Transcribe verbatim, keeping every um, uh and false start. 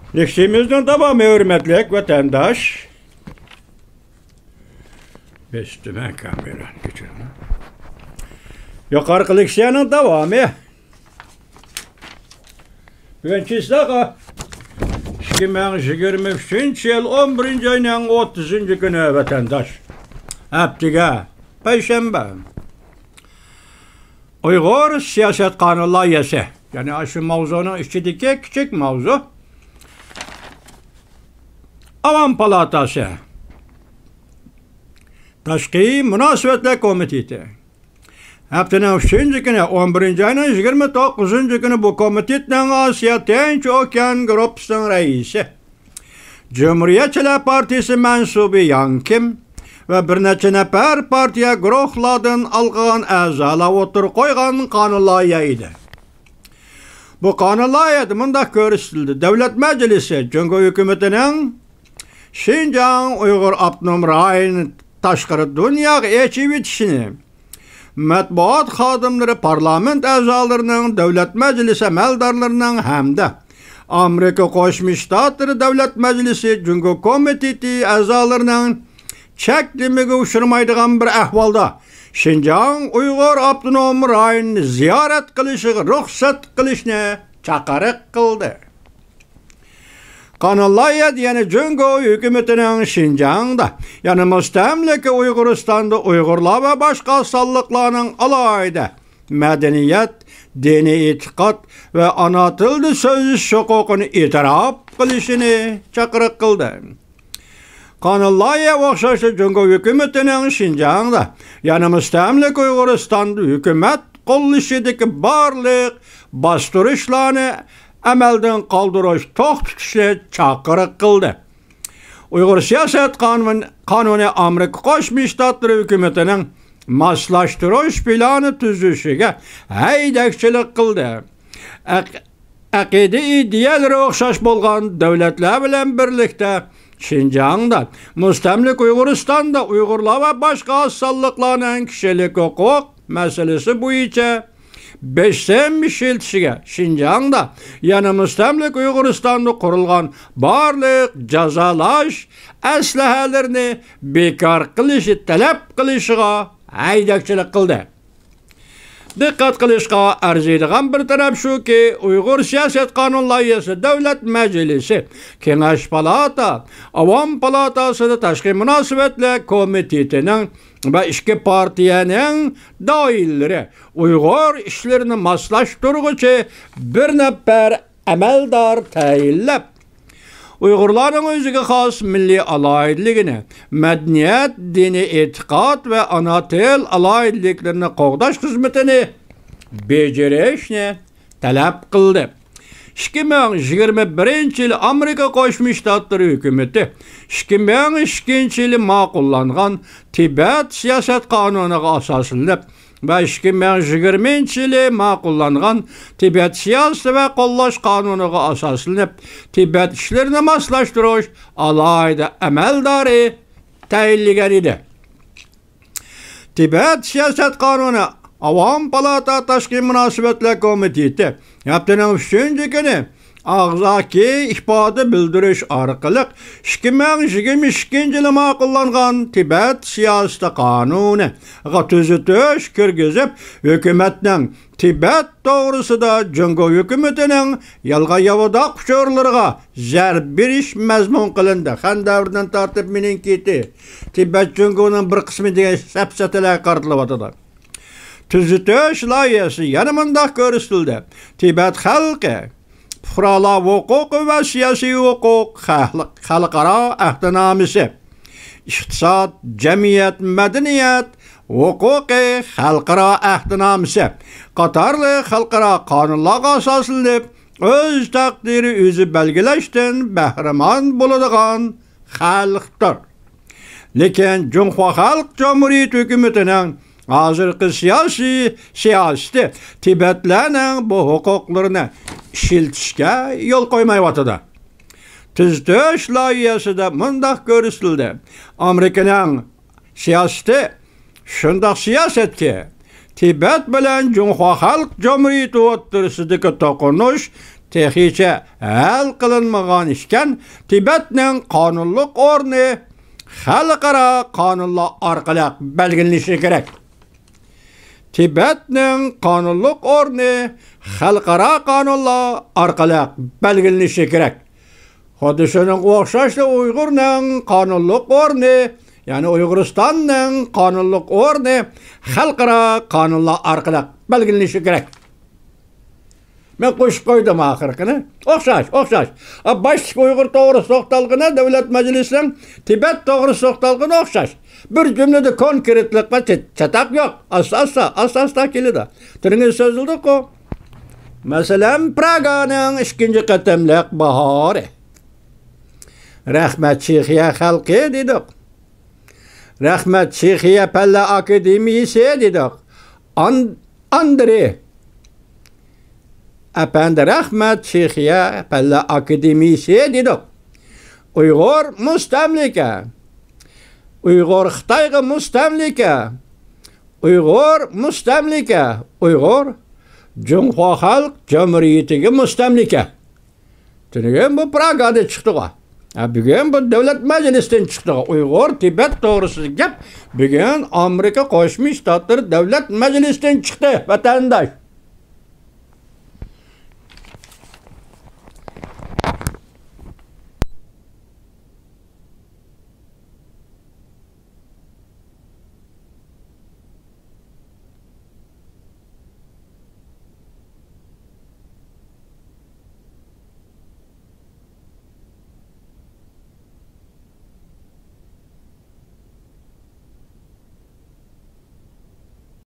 لېكسىيىمىزنىڭ داۋامى، ھۆرمەتلىك ۋەتەنداش. بېسىپتىمەن كامېرانى، كەچۈرۈڭ. يۇقىرىقى لېكسىيەنىڭ داۋامى. بۈگۈن چىسلاغا ئىككى مىڭ يىگىرمە ئۈچىنچى يىل ئون بىرىنچى ئاينىڭ ئوتتۇزىنچى كۈنى، ۋەتەنداش. ھەپتىگە پەيشەنبە. ئۇيغۇر سىياسەت قانۇن لايىھەسى، يەنى ئاشۇ ماۋزۇنىڭ ئىچىدىكى كىچىك ماۋزۇ. ئاۋام پالاتاسى تاشقى مۇناسىۋەتلەر كومىتېتى ھەپتىنىڭ ئۈچىنچى كۈنى، ئون بىرىنچى ئاينىڭ يىگىرمە توققۇزىنچى كۈنى بۇ كومىتېتنىڭ ئاسىيا تىنچ ئوكيان گۇرۇپپىسىنىڭ رەئىسى، جۇمھۇرىيەتچىلەر پارتىيىسى مەنسۇبى ياڭ كىم ۋە بىر نەچچە نەپەر پارتىيە گۇرۇھلاردىن ئالغان ئەزالار ئوتتۇرىغا قويغان قانۇن لايىھە ئىدى. بۇ قانۇن لايىھەدە مۇنداق كۆرسىتىلدى: دۆلەت مەجلىسى جۇڭگو ھۆكۈمىتىنىڭ شىنجاڭ ئۇيغۇر ئاپتونوم رايونىنى تاشقىرى دۇنياغا ئېچىۋېتىشىنى، مەتبۇئات خادىملىرى، پارلامېنت ئەزالىرىنىڭ، دۆلەت مەجلىسى ئەمەلدارلىرىنىڭ ھەمدە ئامېرىكا قوشما شتاتلىرى دۆلەت مەجلىسى جۇڭگو كومىتېتى ئەزالىرىنىڭ چەكلىمىگە ئۇچرىمايدىغان بىر ئەھۋالدا شىنجاڭ ئۇيغۇر ئاپتونوم رايونىنى زىيارەت قىلىشىغا رۇخسەت قىلىشنى چاقىرىق قىلدى. قانۇن لايىھەدە يەنە جۇڭگو ھۆكۈمىتىنىڭ شىنجاڭدا، يەنى مۇستەملىكە ئۇيغۇرىستاندا ئۇيغۇرلار ۋە باشقا سانلىقلارنىڭ ئالاھىدە مەدەنىيەت، دىنىي ئېتىقاد ۋە ئانا تىلدا سۆزلىشىش ھوقۇقىنى ئېتىراپ قىلىشىنى چاقىرىق قىلدى. قانۇن لايىھە ئوخشاشلا جۇڭگو ھۆكۈمىتىنىڭ شىنجاڭدا، يەنى مۇستەملىكە ئۇيغۇرىستاندا ھۆكۈمەت قوللىشىدىكى بارلىق باستۇرۇشلارنى ئەمەلدىن قالدۇرۇش، توختىتىشنى چاقىرىق قىلدى. ئۇيغۇر سىياسەت قانۇن-، قانۇنى ئامېرىكا قوشما شتاتلىرى ھۆكۈمىتىنىڭ ماسلاشتۇرۇش پىلانى تۈزۈشىگە ھەيدەكچىلىك قىلدى. ئەق-، ئەقىدە ئىدىيەلىرى ئوخشاش بولغان دۆلەتلەر بىلەن بىرلىكتە شىنجاڭدا، مۇستەملىكە ئۇيغۇرىستاندا ئۇيغۇرلار ۋە باشقا ئاز سانلىقلارنىڭ كىشىلىك ھوقۇق مەسىلىسى بويىچە بېسىم ئىشلىتىشىگە، شىنجاڭدا، يەنى مۇستەملىكە ئۇيغۇرىستاندا قۇرۇلغان بارلىق جازالاش ئەسلىھەلىرىنى بىكار قىلىشى تەلەپ قىلىشىغا ھەيدەكچىلىك قىلدى. دىققەت قىلىشقا ئەرزىيدىغان بىر تەرەپ شۇكى، ئۇيغۇر سىياسەت قانۇن لايىھەسى دۆلەت مەجلىسى، كېڭەش پالاتا، ئاۋام پالاتاسىدا تاشقى مۇناسىۋەتلەر كومىتېتىنىڭ ۋە ئىككى پارتىيەنىڭ دائىرىلىرى ئۇيغۇر ئىشلىرىنى ماسلاشتۇرغۇچى بىر نەپەر ئەمەلدار تەيىنلەپ، ئۇيغۇرلارنىڭ ئۆزىگە خاس مىللىي ئالاھىدىلىكىنى، مەدەنىيەت، دىنىي ئېتىقاد ۋە ئانا تىل ئالاھىدىلىكلىرىنى قوغداش خىزمىتىنى بېجىرىشنى تەلەپ قىلدى. ئىككى مىڭ يىگىرمە بىرىنچى يىلى ئامېرىكا قوشما شتاتلىرى ھۆكۈمىتى ئىككى مىڭ ئىككىنچى يىلى ماقۇللانغان تىبەت سىياسەت قانۇنىغا ئاساسلىنىپ، ۋە ئىككى مىڭ يىگىرمىنچى يىلى ماقۇللانغان تىبەت سىياسىتى ۋە قوللاش قانۇنىغا ئاساسلىنىپ، تىبەت ئىشلىرىنى ماسلاشتۇرۇش ئالاھىدە ئەمەلدارى تەيىنلىگەن ئىدى. تىبەت سىياسەت قانۇنى ئاۋام پالاتا تاشقى مۇناسىۋەتلەر كومىتېتى ھەپتىنىڭ ئۈچىنچى كۈنى ئاغزاكى ئىپادە بىلدۈرۈش ئارقىلىق ئىككى مىڭ يىگىرمە ئىككىنچى يىلى ماقۇللانغان تىبەت سىياسىتى قانۇنىغا تۈزىتىش كىرگۈزۈپ، ھۆكۈمەتنىڭ تىبەت توغرىسىدا جۇڭگو ھۆكۈمىتىنىڭ يالغان ياۋىداق ئۇچۇرلىرىغا زەربە بېرىش مەزمۇن قىلىندى. خەندەۋردىن تارتىپ مېنىڭكىتى، تىبەت جۇڭگونىڭ بىر قىسمى دېگەن سەپسەتىلەرگە قارىتىلىۋاتىدۇ. تۈزىتىش لايىھەسى يەنە مۇنداق كۆرسىتىلدى: تىبەت خەلقى پۇقرالار ھوقۇقى ۋە سىياسىي ھوقۇق خەلق-، خەلقئارا ئەھدىنامىسى، ئىقتىساد، جەمئىيەت، مەدەنىيەت ھوقۇقى خەلقئارا ئەھدىنامىسى قاتارلىق خەلقئارا قانۇنلارغا ئاساسلىنىپ، ئۆز تەقدىرى ئۆزى بەلگىلەشتىن بەھرىمەن بولىدىغان خەلقتۇر. لېكىن جۇڭخۇا خەلق جۇمھۇرىيىتى ھۆكۈمىتىنىڭ ھازىرقى سىياسىي سىياسىتى تىبەتلەرنىڭ بۇ ھوقۇقلىرىنى ئىشلىتىشكە يول قويمايۋاتىدۇ. تۈزىتىش لايىھەسىدە مۇنداق كۆرسىتىلدى: ئامېرىكىنىڭ سىياسىتى شۇنداق سىياسەتكى، تىبەت بىلەن جۇڭخۇا خەلق جۇمھۇرىيىتى ئوتتۇرىسىدىكى توقۇنۇش تېخىچە ھەل قىلىنمىغان ئىكەن، تىبەتنىڭ قانۇنلۇق ئورنى خەلقئارا قانۇنلار ئارقىلىق بەلگىلىنىشى كېرەك. تىبەتنىڭ قانۇنلۇق ئورنى خەلقئارا قانۇنلار ئارقىلىق بەلگىلىنىشى كېرەك. خۇددى شۇنىڭغا ئوخشاشلا ئۇيغۇرنىڭ قانۇنلۇق ئورنى، يەنى ئۇيغۇرىستاننىڭ قانۇنلۇق ئورنى خەلقئارا قانۇنلار ئارقىلىق بەلگىلىنىشى كېرەك. مەن قوشۇپ قويدۇم ئاخىرقىنى. ئوخشاش، ئوخشاش. ئا، باشتىكى ئۇيغۇر توغرىسىدا توختالغىنى، دۆلەت مەجلىسىنىڭ تىبەت توغرىسىدا توختالغىنى ئوخشاش. بىر جۈملىدە كونكرېتلىق ۋە چە-، چاتاق يوق. ئاستا-ئاستا، ئاستا-ئاستا كېلىدۇ. تۈرىڭىز سۆزلىدۇققۇ. مەسىلەن، پراگانىڭ ئىككىنچى قېتىملىق باھارى. رەھمەت چېخىيە خەلقى دېدۇق. رەھمەت چېخىيە پەنلەر ئاكادېمىيىسى دېدۇق. ئان-، ئاندرې ئەپەندى رەھمەت چېخىيە پەنلەر ئاكادېمىيىسى دېدۇق. ئۇيغۇر مۇستەملىكە. ئۇيغۇر خىتايغا مۇستەملىكە. ئۇيغۇر مۇستەملىكە. ئۇيغۇر جۇڭخۇا خەلق جۇمھۇرىيىتىگە مۇستەملىكە. تۈنۈگۈن بۇ پراگادىن چىقتىغۇ. ھە، بۈگۈن بۇ دۆلەت مەجلىسىدىن چىقتىغۇ. ئۇيغۇر، تىبەت توغرىسىدا گەپ بۈگۈن ئامېرىكا قوشما شتاتلىرى دۆلەت مەجلىسىدىن چىقتى، ۋەتەنداش.